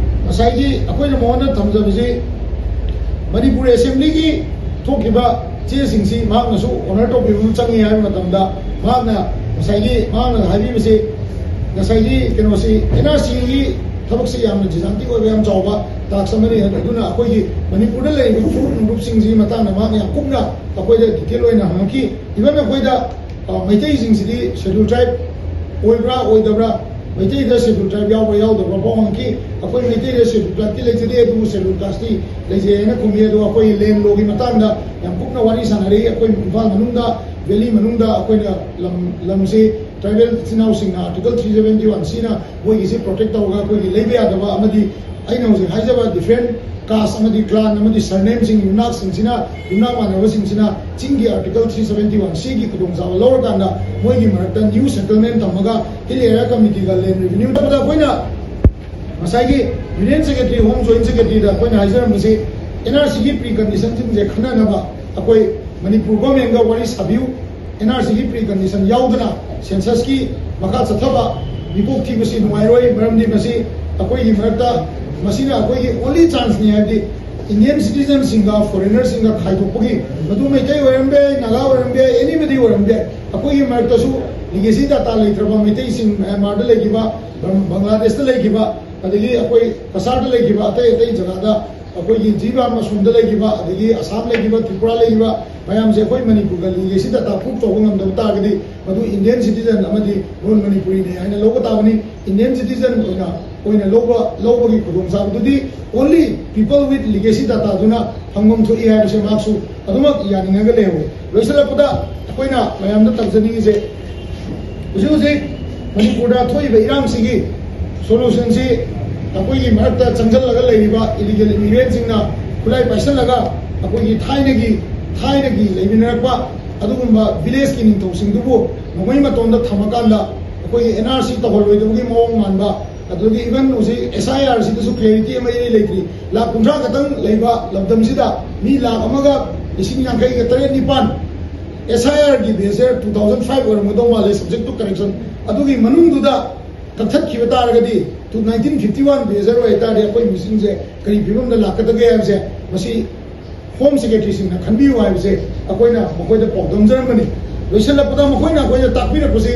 ꯉꯁꯥꯏꯒꯤ ꯑꯩꯈꯣꯏꯅ ꯃꯉꯣꯟꯗ ꯊꯝꯖꯕꯁꯤ, ꯃꯅꯤꯄꯨꯔ Assembly ꯒꯤ ꯊꯣꯛꯈꯤꯕ ꯆꯦꯁꯤꯡꯁꯤ ꯃꯍꯥꯛꯅꯁꯨ honour ꯇꯧꯕꯤꯕ ꯑꯃ ꯆꯪꯉꯤ ꯍꯥꯏꯕ ꯃꯇꯝꯗ, ꯃꯍꯥꯛꯅ ꯉꯁꯥꯏꯒꯤ, ꯃꯍꯥꯛꯅ ꯍꯥꯏꯕꯤꯕꯁꯤ, ꯉꯁꯥꯏꯒꯤ ꯀꯩꯅꯣꯁꯤ, N R C ꯒꯤ ꯊꯕꯛꯁꯤ ꯌꯥꯝꯅ gigantic ꯑꯣꯏꯕ, ꯌꯥꯝ ꯆꯥꯎꯕ task ꯑꯃꯅꯤ꯫ ꯑꯗꯨꯅ ꯑꯩꯈꯣꯏꯒꯤ ꯃꯅꯤꯄꯨꯔꯗ ꯂꯩꯔꯤꯕ ꯐꯨꯔꯨꯞ ꯅꯨꯡꯂꯨꯞꯁꯤꯡꯁꯤꯒꯤ ꯃꯇꯥꯡꯗ ꯃꯍꯥꯛꯅ ꯌꯥꯝ ꯀꯨꯞꯅ ꯑꯩꯈꯣꯏꯗ detail ꯑꯣꯏꯅ ꯍꯪꯉꯛꯈꯤ꯫ Even ꯑꯩꯈꯣꯏꯗ, ꯑ, ꯃꯩꯇꯩꯁꯤꯡꯁꯤꯗꯤ Scheduled Tribe ꯑꯣꯏꯕ꯭ꯔꯥ ꯑꯣꯏꯗꯕ꯭ꯔꯥ, ꯃꯩꯇꯩꯗ Scheduled Tribe ꯌꯥꯎꯕ꯭ꯔꯥ ꯌꯥꯎꯗꯕ꯭ꯔꯥ ꯐꯥꯎ ꯍꯪꯉꯛꯈꯤ꯫ ꯑꯩꯈꯣꯏ ꯃꯩꯇꯩꯗ Scheduled Tribe ꯇꯤ ꯂꯩꯖꯗꯦ, ꯑꯗꯨꯕꯨ Scheduled Caste ꯇꯤ ꯂꯩꯖꯩ ꯍꯥꯏꯅ ꯈꯨꯝꯃꯤ꯫ ꯑꯗꯣ ꯑꯩꯈꯣꯏ land law ꯒꯤ ꯃꯇꯥꯡꯗ ꯌꯥꯝ ꯀꯨꯞꯅ ꯋꯥꯔꯤ ꯁꯥꯟꯅꯔꯛꯏ꯫ ꯑꯩꯈꯣꯏ ꯏꯝꯐꯥꯜ ꯃꯅꯨꯡꯗ, valley ꯃꯅꯨꯡꯗ ꯑꯩꯈꯣꯏꯅ ꯂꯝ, ꯂꯝꯁꯤ ꯇ꯭ꯔꯥꯏꯕꯦꯜ ꯏꯆꯤꯟ ꯏꯅꯥꯎꯁꯤꯡꯅ ꯑꯥꯔꯇꯤꯀꯜ ꯊ꯭ꯔꯤ ꯁꯕꯦꯟꯇꯤ ꯋꯥꯟ ꯁꯤꯅ ꯃꯣꯏꯒꯤꯁꯤ ꯄ꯭ꯔꯣꯇꯦꯛ ꯇꯧꯔꯒ ꯑꯩꯈꯣꯏꯒꯤ ꯂꯩꯕ ꯌꯥꯗꯕ ꯑꯃꯗꯤ ꯑꯩꯅ ꯍꯧꯖꯤꯛ ꯍꯥꯏꯖꯕ ꯗꯤꯐ꯭ꯔꯦꯟ ꯀꯥꯁ ꯑꯃꯗꯤ ꯀ꯭ꯂꯥꯟ ꯑꯃꯗꯤ ꯁꯔꯅꯦꯝꯁꯤꯡ ꯌꯨꯝꯅꯥꯛꯁꯤꯡꯁꯤꯅ ꯌꯨꯝꯅꯥꯛ ꯃꯥꯟꯅꯕꯁꯤꯡꯁꯤꯅ ꯆꯤꯡꯒꯤ ꯑꯥꯔꯇꯤꯀꯜ ꯊ꯭ꯔꯤ ꯁꯕꯦꯟꯇꯤ ꯋꯥꯟ ꯁꯤꯒꯤ ꯈꯨꯗꯣꯡꯆꯥꯕ ꯂꯧꯔꯀꯥꯟꯗ ꯃꯣꯏꯒꯤ ꯃꯔꯛꯇ ꯅ꯭ꯌꯨ ꯁꯦꯇꯜꯃꯦꯟ ꯊꯝꯃꯒ ꯍꯤꯜ ꯑꯦꯔꯤꯌꯥ ꯀꯃꯤꯇꯤꯒ ꯂꯦꯟ ꯔꯦꯚꯤꯅ꯭ꯌꯨ ꯇꯧꯕꯗ ꯑꯩꯈꯣꯏꯅ ꯉꯁꯥꯏꯒꯤ ꯌꯨꯅꯤꯌꯟ ꯁꯦꯀ꯭ꯔꯦꯇꯔꯤ ꯍꯣꯝ ꯖꯣꯏꯟ ꯁꯦꯀ꯭ꯔꯦꯇꯔꯤꯗ ꯑꯩꯈꯣꯏꯅ ꯍꯥꯏꯖꯔꯝꯕꯁꯤ ꯑꯦꯟ ꯑꯥꯔ ꯁꯤꯒꯤ ꯄ꯭ꯔꯤ ꯀꯟꯗꯤꯁꯟꯁꯤꯡꯁꯦ ꯈꯟꯅꯅꯕ ꯑꯩꯈꯣꯏ ꯃꯅꯤꯄꯨꯔ ꯒꯣꯔꯃꯦꯟꯒ ꯋꯥꯔꯤ ꯁꯥꯕꯤꯌꯨ꯫ ꯑꯦꯟ ꯑꯥꯔ ꯁꯤꯒꯤ ꯄ꯭ꯔꯤ ꯀꯟꯗꯤꯁꯟ ꯌꯥꯎꯗꯅ ꯁꯦꯟꯁꯁꯀꯤ ꯃꯈꯥ ꯆꯠꯊꯕ ꯃꯤꯀꯣꯛ ꯊꯤꯕꯁꯤ ꯅꯨꯡꯉꯥꯏꯔꯣꯏ꯫ ꯃꯔꯝꯗꯤ ꯃꯁꯤ ꯑꯩꯈꯣꯏꯒꯤ ꯃꯔꯛꯇ ꯃꯁꯤꯅ ꯑꯩꯈꯣꯏꯒꯤ ꯑꯣꯟꯂꯤ ꯆꯥꯟꯁꯅꯤ ꯍꯥꯏꯕꯗꯤ ꯏꯟꯗꯤꯌꯟ ꯁꯤꯇꯤꯖꯟꯁꯤꯡꯒ ꯐꯣꯔꯦꯅꯔꯁꯤꯡꯒ ꯈꯥꯏꯗꯣꯛꯄꯒꯤ ꯃꯗꯨ ꯃꯩꯇꯩ ꯑꯣꯏꯔꯝꯕ ꯌꯥꯏ, ꯅꯥꯒꯥ ꯑꯣꯏꯔꯝꯕ ꯌꯥꯏ, ꯑꯦꯅꯤꯕꯗꯤ ꯑꯣꯏꯔꯝꯕ ꯌꯥꯏ꯫ ꯑꯩꯈꯣꯏꯒꯤ ꯃꯔꯛꯇꯁꯨ ꯂꯤꯒꯦꯁꯤ ꯗꯥꯇꯥ ꯂꯩꯇ꯭ꯔꯕ ꯃꯩꯇꯩꯁꯤꯡ ꯃꯌꯥꯟꯃꯥꯔꯗ ꯂꯩꯈꯤꯕ, ꯕꯪ- ꯕꯪꯒ꯭ꯂꯥꯗꯦꯁꯇ ꯂꯩꯈꯤꯕ, ꯑꯗꯒꯤ ꯑꯩꯈꯣꯏ ꯀꯁꯥꯔꯗ ꯂꯩꯈꯤꯕ, ꯑꯇꯩ ꯑꯇꯩ ꯖꯒꯥꯗ ꯑꯩꯈꯣꯏꯒꯤ ꯖꯤꯔꯤꯕꯥꯝ ꯑꯁꯣꯝꯗ ꯂꯩꯈꯤꯕ, ꯑꯗꯒꯤ ꯑꯁꯥꯝ ꯂꯩꯈꯤꯕ, ꯇ꯭ꯔꯤꯄꯨꯔꯥ ꯂꯩꯈꯤꯕ ꯃꯌꯥꯝꯁꯦ ꯑꯩꯈꯣꯏ ꯃꯅꯤꯄꯨꯔꯒ ꯂꯤꯒꯦꯁꯤ ꯗꯥꯇꯥ ꯄ꯭ꯔꯨꯐ ꯇꯧꯕ ꯉꯝꯗꯕ ꯇꯥꯔꯒꯗꯤ ꯃꯗꯨ ꯏꯟꯗꯤꯌꯟ ꯁꯤꯇꯤꯖꯟ ꯑꯃꯗꯤ ꯅꯣꯟ ꯃꯅꯤꯄꯨꯔꯤꯅꯤ ꯍꯥꯏꯅ ꯂꯧꯕ ꯇꯥꯕꯅꯤ꯫ ꯏꯟꯗꯤꯌꯟ ꯁꯤꯇꯤꯖꯟ ꯑꯣꯏꯅ ꯑꯣꯏꯅ ꯂꯧꯕ ꯂꯧꯕꯒꯤ ꯈꯨꯗꯣꯡꯆꯥꯕꯗꯨꯗꯤ only people with legacy data ꯗꯨꯅ ꯐꯪꯐꯝ ꯊꯣꯛꯏ ꯍꯥꯏꯕꯁꯦ ꯃꯍꯥꯛꯁꯨ ꯑꯗꯨꯃꯛ ꯌꯥꯅꯤꯡꯉꯒ ꯂꯩꯍꯧꯋꯤ꯫ ꯂꯣꯏꯁꯤꯜꯂꯛꯄꯗ ꯑꯩꯈꯣꯏꯅ ꯃꯌꯥꯝꯗ ꯇꯝꯖꯅꯤꯡꯉꯤꯁꯦ, ꯍꯧꯖꯤꯛ ꯍꯧꯖꯤꯛ ꯃꯅꯤꯄꯨꯔꯗ ꯊꯣꯛꯏꯕ ꯏꯔꯥꯡꯁꯤꯒꯤ ꯁꯣꯂꯨꯁꯟꯁꯤ ꯑꯩꯈꯣꯏꯒꯤ ꯃꯔꯛꯇ ꯆꯪꯁꯤꯜꯂꯒ ꯂꯩꯔꯤꯕ ꯏꯂꯤꯒꯦꯜ ꯏꯃꯤꯒ꯭ꯔꯦꯟꯁꯤꯡꯅ ꯈꯨꯠꯂꯥꯏ ꯄꯥꯏꯁꯤꯜꯂꯒ ꯑꯩꯈꯣꯏꯒꯤ ꯊꯥꯏꯅꯒꯤ ꯊꯥꯏꯅꯒꯤ ꯂꯩꯃꯤꯟꯅꯔꯛꯄ ꯑꯗꯨꯒꯨꯝꯕ ꯚꯤꯂꯦꯖꯀꯤ ꯅꯤꯡꯊꯧꯁꯤꯡꯗꯨꯕꯨ ꯃꯈꯣꯏ ꯃꯇꯣꯟꯗ ꯊꯝꯃꯀꯥꯟꯗ ꯑꯩꯈꯣꯏꯒꯤ ꯑꯦꯟ ꯑꯥꯔ ꯁꯤ ꯇꯧꯍꯜꯂꯣꯏꯗꯕꯒꯤ ꯃꯑꯣꯡ ꯃꯥꯟꯕ, ꯑꯗꯨꯗꯒꯤ ꯏꯚꯟ ꯍꯧꯖꯤꯛ ꯑꯦꯁ ꯑꯥꯏ ꯑꯥꯔ ꯁꯤꯗꯁꯨ ꯀ꯭ꯂꯦꯔꯤꯇꯤ ꯑꯃ ꯏꯔꯩ ꯂꯩꯇ꯭ꯔꯤ꯫ ꯂꯥꯈ ꯀꯨꯟꯊ꯭ꯔꯥ ꯈꯛꯇꯪ ꯂꯩꯕ ꯂꯝꯗꯝꯁꯤꯗ ꯃꯤ ꯂꯥꯈ ꯑꯃꯒ ꯂꯤꯁꯤꯡ ꯌꯥꯡꯈꯩꯒ ꯇꯔꯦꯠ ꯅꯤꯄꯥꯟ ꯑꯦꯁ ꯑꯥꯏ ꯑꯥꯔꯒꯤ ꯕꯦꯁꯁꯦ ꯇꯨ ꯊꯥꯎꯖꯟ ꯐꯥꯏꯚ ꯑꯣꯏꯔꯝꯒꯗꯧ ꯃꯥꯜꯂꯦ, ꯁꯕꯖꯦꯛ ꯇꯨ ꯀꯔꯦꯛꯁꯟ ꯑꯗꯨꯒꯤ ꯃꯅꯨꯡꯗꯨꯗ ꯀꯛꯊꯠꯈꯤꯕ ꯇꯥꯔꯒꯗꯤ ꯇꯨ ꯅꯥꯏꯟꯇꯤꯟ ꯐꯤꯐꯇꯤ ꯋꯥꯟ ꯕꯦꯁꯔ ꯑꯣꯏꯇꯥꯔꯗꯤ ꯑꯩꯈꯣꯏ ꯃꯤꯁꯤꯡꯁꯦ ꯀꯔꯤ ꯐꯤꯕꯝꯗ ꯂꯥꯛꯀꯗꯒꯦ ꯍꯥꯏꯕꯁꯦ ꯃꯁꯤ ꯍꯣꯝ ꯁꯦꯀ꯭ꯔꯦꯇꯔꯤꯁꯤꯡꯅ ꯈꯟꯕꯤꯌꯨ ꯍꯥꯏꯕꯁꯦ ꯑꯩꯈꯣꯏꯅ ꯃꯈꯣꯏꯗ ꯄꯥꯎꯗꯝꯖꯔꯝꯕꯅꯤ꯫ ꯂꯣꯏꯁꯤꯜꯂꯛꯄꯗ ꯃꯈꯣꯏꯅ ꯑꯩꯈꯣꯏꯗ ꯇꯥꯛꯄꯤꯔꯛꯄꯁꯤ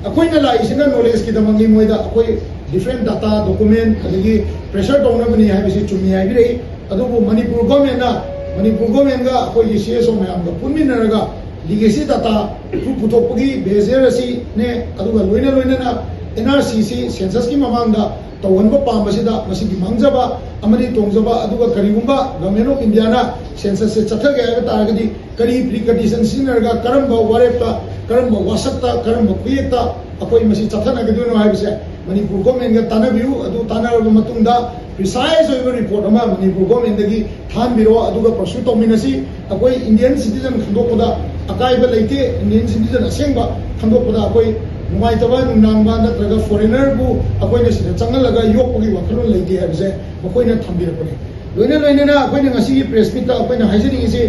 ꯑꯩꯈꯣꯏꯅ ꯂꯥꯛꯏꯁꯤꯅ ꯅꯣꯂꯦꯖꯀꯤꯗꯃꯛꯅꯤ, ꯃꯣꯏꯗ ꯑꯩꯈꯣꯏ ꯗꯤꯐ꯭ꯔꯦꯟ ꯗꯥꯇꯥ, ꯗꯣꯀꯨꯃꯦꯟ ꯑꯗꯒꯤ ꯄ꯭ꯔꯦꯁꯔ ꯇꯧꯅꯕꯅꯤ ꯍꯥꯏꯕꯁꯤ ꯆꯨꯝꯃꯤ ꯍꯥꯏꯕꯤꯔꯛꯏ꯫ ꯑꯗꯨꯕꯨ ꯃꯅꯤꯄꯨꯔ ꯒꯣꯔꯃꯦꯟꯅ ꯃꯅꯤꯄꯨꯔ ꯒꯣꯔꯃꯦꯟꯒ ꯑꯩꯈꯣꯏꯒꯤ ꯁꯤ ꯑꯦꯁ ꯑꯣ ꯃꯌꯥꯝꯒ ꯄꯨꯟꯃꯤꯟꯅꯔꯒ ꯂꯤꯒꯦꯁꯤ ꯗꯥꯇꯥ ꯄ꯭ꯔꯨꯐ ꯄꯨꯊꯣꯛꯄꯒꯤ ꯕꯦꯖꯔ ꯑꯁꯤꯅꯦ, ꯑꯗꯨꯒ ꯂꯣꯏꯅ ꯂꯣꯏꯅꯅ ꯑꯦꯟ ꯑꯥꯔ ꯁꯤꯁꯤ ꯁꯦꯟꯁꯁꯀꯤ ꯃꯃꯥꯡꯗ ꯇꯧꯍꯟꯕ ꯄꯥꯝꯕꯁꯤꯗ ꯃꯁꯤꯒꯤ ꯃꯥꯡꯖꯕ ꯑꯃꯗꯤ ꯇꯣꯡꯖꯕ, ꯑꯗꯨꯒ ꯀꯔꯤꯒꯨꯝꯕ Government of Indiaꯅ censusꯁꯦ ꯆꯠꯊꯒꯦ ꯍꯥꯏꯕ ꯇꯥꯔꯒꯗꯤ ꯀꯔꯤ precondition ꯁꯤꯖꯤꯟꯅꯔꯒ, ꯀꯔꯝꯕ ꯋꯥꯔꯦꯞꯇ, ꯀꯔꯝꯕ ꯋꯥꯁꯛꯇ, ꯀꯔꯝꯕ ꯈꯨꯌꯦꯛꯇ ꯑꯩꯈꯣꯏ ꯃꯁꯤ ꯆꯠꯊꯅꯒꯗꯣꯏꯅꯣ ꯍꯥꯏꯕꯁꯦ ꯃꯅꯤꯄꯨꯔ governmentꯒ ꯇꯥꯟꯅꯕꯤꯌꯨ꯫ ꯑꯗꯨ ꯇꯥꯟꯅꯔꯕ ꯃꯇꯨꯡꯗ precise ꯑꯣꯏꯕ report ꯑꯃ ꯃꯅꯤꯄꯨꯔ governmentꯗꯒꯤ ꯊꯥꯍꯟꯕꯤꯔꯛꯑꯣ, ꯑꯗꯨꯒ pursue ꯇꯧꯃꯤꯟꯅꯁꯤ꯫ ꯑꯩꯈꯣꯏ Indian citizen ꯈꯟꯗꯣꯛꯄꯗ ꯑꯀꯥꯏꯕ ꯂꯩꯇꯦ꯫ Indian citizen ꯑꯁꯦꯡꯕ ꯈꯟꯗꯣꯛꯄꯗ ꯑꯩꯈꯣꯏ ꯅꯨꯡꯉꯥꯏꯇꯕ ꯅꯨꯡꯅꯥꯡꯕ ꯅꯠꯇ꯭ꯔꯒ foreignerꯕꯨ ꯑꯩꯈꯣꯏꯅ ꯁꯤꯗ ꯆꯪꯍꯜꯂꯒ ꯌꯣꯛꯄꯒꯤ ꯋꯥꯈꯜꯂꯣꯟ ꯂꯩꯇꯦ ꯍꯥꯏꯕꯁꯦ ꯃꯈꯣꯏꯅ ꯊꯝꯕꯤꯔꯛꯄꯅꯤ꯫ ꯂꯣꯏꯅ ꯂꯣꯏꯅꯅ ꯑꯩꯈꯣꯏꯅ ꯉꯁꯤꯒꯤ press meetꯇ ꯑꯩꯈꯣꯏꯅ ꯍꯥꯏꯖꯅꯤꯡꯉꯤꯁꯦ,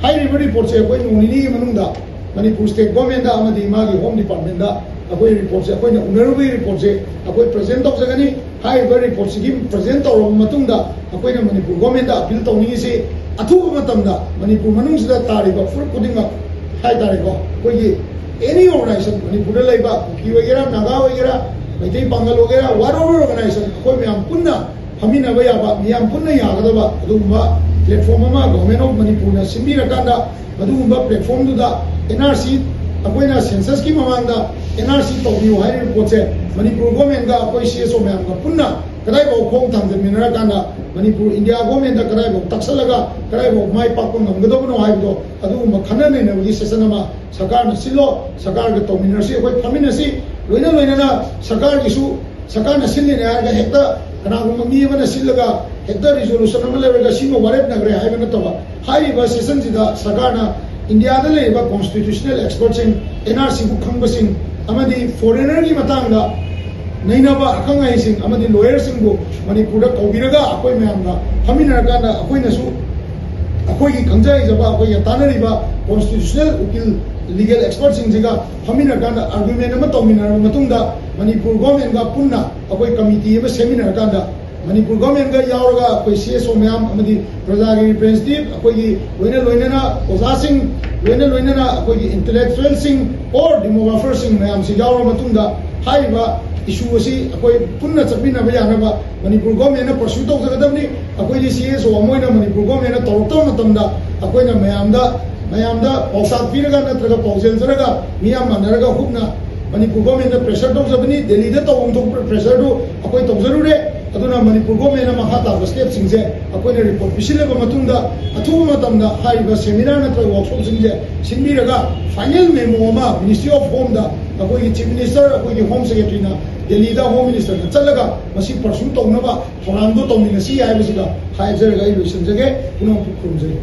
ꯍꯥꯏꯔꯤꯕ reportꯁꯦ ꯑꯩꯈꯣꯏ ꯅꯣꯡ ꯅꯤꯅꯤꯒꯤ ꯃꯅꯨꯡꯗ ꯃꯅꯤꯄꯨꯔ state governmentꯗ ꯑꯃꯗꯤ ꯃꯥꯒꯤ Home Departmentꯗ ꯑꯩꯈꯣꯏ reportꯁꯦ, ꯑꯩꯈꯣꯏꯅ ꯎꯅꯔꯨꯕꯒꯤ reportꯁꯦ ꯑꯩꯈꯣꯏ present ꯇꯧꯖꯒꯅꯤ꯫ ꯍꯥꯏꯔꯤꯕ reportꯁꯤꯒꯤ present ꯇꯧꯔꯕ ꯃꯇꯨꯡꯗ ꯑꯩꯈꯣꯏꯅ ꯃꯅꯤꯄꯨꯔ governmentꯗ appeal ꯇꯧꯅꯤꯡꯉꯤꯁꯤ, ꯑꯊꯨꯕ ꯃꯇꯝꯗ ꯃꯅꯤꯄꯨꯔ ꯃꯅꯨꯡꯁꯤꯗ ꯇꯥꯔꯤꯕ ꯐꯨꯔꯨꯞ ꯈꯨꯗꯤꯡꯃꯛ ꯍꯥꯏꯇꯥꯔꯦꯀꯣ, ꯑꯩꯈꯣꯏꯒꯤ any organization, ꯃꯅꯤꯄꯨꯔꯗ ꯂꯩꯕ ꯀꯨꯀꯤ ꯑꯣꯏꯒꯦꯔꯥ, ꯅꯥꯒꯥ ꯑꯣꯏꯒꯦꯔꯥ, ꯃꯩꯇꯩ ꯄꯥꯡꯒꯜ ꯑꯣꯏꯒꯦꯔꯥ, whatever organization, ꯑꯩꯈꯣꯏ ꯃꯌꯥꯝ ꯄꯨꯟꯅ ꯐꯝꯃꯤꯟꯅꯕ ꯌꯥꯕ, ꯃꯤꯌꯥꯝ ꯄꯨꯟꯅ ꯌꯥꯒꯗꯕ ꯑꯗꯨꯒꯨꯝꯕ platform ꯑꯃ Government of ꯃꯅꯤꯄꯨꯔꯅ ꯁꯤꯟꯕꯤꯔꯀꯥꯟꯗ, ꯃꯗꯨꯒꯨꯝꯕ platformꯗꯨꯗ N R C, ꯑꯩꯈꯣꯏꯅ censusꯀꯤ ꯃꯃꯥꯡꯗ N R C ꯇꯧꯕꯤꯌꯨ ꯍꯥꯏꯔꯤꯕ ꯄꯣꯠꯁꯦ ꯃꯅꯤꯄꯨꯔ governmentꯒ ꯑꯩꯈꯣꯏ C S O ꯃꯌꯥꯝꯒ ꯄꯨꯟꯅ ꯀꯗꯥꯏꯐꯥꯎ ꯈꯣꯡ ꯊꯥꯡꯖꯟꯃꯤꯟꯅꯔꯀꯥꯟꯗ, ꯃꯅꯤꯄꯨꯔ India governmentꯇ ꯀꯗꯥꯏꯐꯥꯎ ꯇꯛꯁꯜꯂꯒ, ꯀꯗꯥꯏꯐꯥꯎ ꯃꯥꯏ ꯄꯥꯛꯄ ꯉꯝꯒꯗꯕꯅꯣ ꯍꯥꯏꯕꯗꯣ, ꯑꯗꯨꯒꯨꯝꯕ ꯈꯟꯅ ꯅꯩꯅꯕꯒꯤ session ꯑꯃ ꯁꯔꯀꯥꯔꯅ ꯁꯤꯜꯂꯣ, ꯁꯔꯀꯥꯔꯒ ꯇꯧꯃꯤꯟꯅꯔꯁꯤ, ꯑꯩꯈꯣꯏ ꯐꯝꯃꯤꯟꯅꯁꯤ꯫ ꯂꯣꯏꯅ ꯂꯣꯏꯅꯅ ꯁꯔꯀꯥꯔꯒꯤꯁꯨ, ꯁꯔꯀꯥꯔꯅ ꯁꯤꯜꯂꯤꯅꯦ ꯍꯥꯏꯔꯒ ꯍꯦꯛꯇ ꯀꯅꯥꯒꯨꯝꯕ ꯃꯤ ꯑꯃꯅ ꯁꯤꯜꯂꯒ ꯍꯦꯛꯇ resolution ꯑꯃ ꯂꯩꯔꯒ ꯁꯤꯃ ꯋꯥꯔꯦꯞꯅꯈ꯭ꯔꯦ ꯍꯥꯏꯕ ꯅꯠꯇꯕ, ꯍꯥꯏꯔꯤꯕ sessionꯁꯤꯗ ꯁꯔꯀꯥꯔꯅ Indiaꯗ ꯂꯩꯔꯤꯕ constitutional expertꯁꯤꯡ, N R Cꯕꯨ ꯈꯪꯕꯁꯤꯡ ꯑꯃꯗꯤ foreignerꯒꯤ ꯃꯇꯥꯡꯗ ꯅꯩꯅꯕ ꯑꯈꯪ ꯑꯍꯩꯁꯤꯡ ꯑꯃꯗꯤ lawyerꯁꯤꯡꯕꯨ ꯃꯅꯤꯄꯨꯔꯗ ꯀꯧꯕꯤꯔꯒ ꯑꯩꯈꯣꯏ ꯃꯌꯥꯝꯒ ꯐꯝꯃꯤꯟꯅꯔꯀꯥꯟꯗ ꯑꯩꯈꯣꯏꯅꯁꯨ ꯑꯩꯈꯣꯏꯒꯤ ꯈꯪꯖ ꯍꯩꯖꯕ, ꯑꯩꯈꯣꯏꯒ ꯇꯥꯟꯅꯔꯤꯕ constitutional ꯎꯀꯤꯜ, legal expertꯁꯤꯡꯁꯤꯒ ꯐꯝꯃꯤꯟꯅꯔꯀꯥꯟꯗ argument ꯑꯃ ꯇꯧꯃꯤꯟꯅꯔꯕ ꯃꯇꯨꯡꯗ ꯃꯅꯤꯄꯨꯔ governmentꯒ ꯄꯨꯟꯅ ꯑꯩꯈꯣꯏ committee ꯑꯃ ꯁꯦꯝꯃꯤꯟꯅꯔꯀꯥꯟꯗ ꯃꯅꯤꯄꯨꯔ governmentꯒ ꯌꯥꯎꯔꯒ ꯑꯩꯈꯣꯏ C S O ꯃꯌꯥꯝ ꯑꯃꯗꯤ ꯄ꯭ꯔꯖꯥꯒꯤ representative, ꯑꯩꯈꯣꯏꯒꯤ ꯂꯣꯏꯅ ꯂꯣꯏꯅꯅ ꯑꯣꯖꯥꯁꯤꯡ, ꯂꯣꯏꯅ ꯂꯣꯏꯅꯅ ꯑꯩꯈꯣꯏꯒꯤ intellectualꯁꯤꯡ or demographerꯁꯤꯡ ꯃꯌꯥꯝꯁꯤ ꯌꯥꯎꯔꯕ ꯃꯇꯨꯡꯗ ꯍꯥꯏꯔꯤꯕ issue ꯑꯁꯤ ꯑꯩꯈꯣꯏ ꯄꯨꯟꯅ ꯆꯠꯃꯤꯟꯅꯕ ꯌꯥꯅꯕ ꯃꯅꯤꯄꯨꯔ governmentꯅ pursue ꯇꯧꯖꯒꯗꯕꯅꯤ꯫ ꯑꯩꯈꯣꯏꯗꯤ C S O ꯑꯃ ꯑꯣꯏꯅ ꯃꯅꯤꯄꯨꯔ governmentꯅ ꯇꯧꯔꯛꯇꯕ ꯃꯇꯝꯗ ꯑꯩꯈꯣꯏꯅ ꯃꯌꯥꯝꯗ, ꯃꯌꯥꯝꯗ ꯄꯥꯎꯇꯥꯛ ꯄꯤꯔꯒ ꯅꯠꯇ꯭ꯔꯒ ꯄꯥꯎꯖꯦꯜꯖꯔꯒ ꯃꯤꯌꯥꯝ ꯃꯥꯟꯅꯔꯒ ꯍꯨꯞꯅ ꯃꯅꯤꯄꯨꯔ ꯒꯣꯔꯃꯦꯟꯗ ꯄ꯭ꯔꯦꯁꯔ ꯇꯧꯖꯕꯅꯤ꯫ ꯗꯦꯜꯂꯤꯗ ꯇꯧꯐꯝ ꯊꯣꯛꯄ ꯄ꯭ꯔꯦꯁꯔꯗꯨ ꯑꯩꯈꯣꯏ ꯇꯧꯖꯔꯨꯔꯦ꯫ ꯑꯗꯨꯅ ꯃꯅꯤꯄꯨꯔ ꯒꯣꯔꯃꯦꯟꯅ ꯃꯈꯥ ꯇꯥꯕ ꯁ꯭ꯇꯦꯞꯁꯤꯡꯁꯦ ꯑꯩꯈꯣꯏꯅ ꯔꯤꯄꯣꯔꯠ ꯄꯤꯁꯤꯜꯂꯕ ꯃꯇꯨꯡꯗ, ꯑꯊꯨꯕ ꯃꯇꯝꯗ ꯍꯥꯏꯔꯤꯕ ꯁꯦꯃꯤꯅꯥꯔ ꯅꯠꯇ꯭ꯔꯒ ꯋꯥꯔꯛꯁꯣꯞꯁꯤꯡꯁꯦ ꯁꯤꯟꯕꯤꯔꯒ, ꯐꯥꯏꯅꯦꯜ ꯃꯦꯃꯣ ꯑꯃ ꯃꯤꯅꯤꯁꯇ꯭ꯔꯤ ꯑꯣꯐ ꯍꯣꯝꯗ ꯑꯩꯈꯣꯏꯒꯤ ꯆꯤꯐ ꯃꯤꯅꯤꯁꯇꯔ, ꯑꯩꯈꯣꯏꯒꯤ ꯍꯣꯝ ꯁꯦꯀ꯭ꯔꯦꯇꯔꯤꯅ ꯗꯦꯜꯂꯤꯗ ꯍꯣꯝ ꯃꯤꯅꯤꯁꯇꯔꯅ ꯆꯠꯂꯒ ꯃꯁꯤ ꯄꯔꯁꯨ ꯇꯧꯅꯕ ꯊꯧꯔꯥꯡꯗꯣ ꯇꯧꯃꯤꯟꯅꯁꯤ ꯍꯥꯏꯕꯁꯤꯒ ꯍꯥꯏꯖꯔꯒ ꯑꯩ ꯂꯣꯏꯁꯤꯟꯖꯒꯦ꯫ ꯄꯨꯝꯅꯃꯛꯄꯨ ꯈꯨꯔꯨꯝꯖꯔꯤ꯫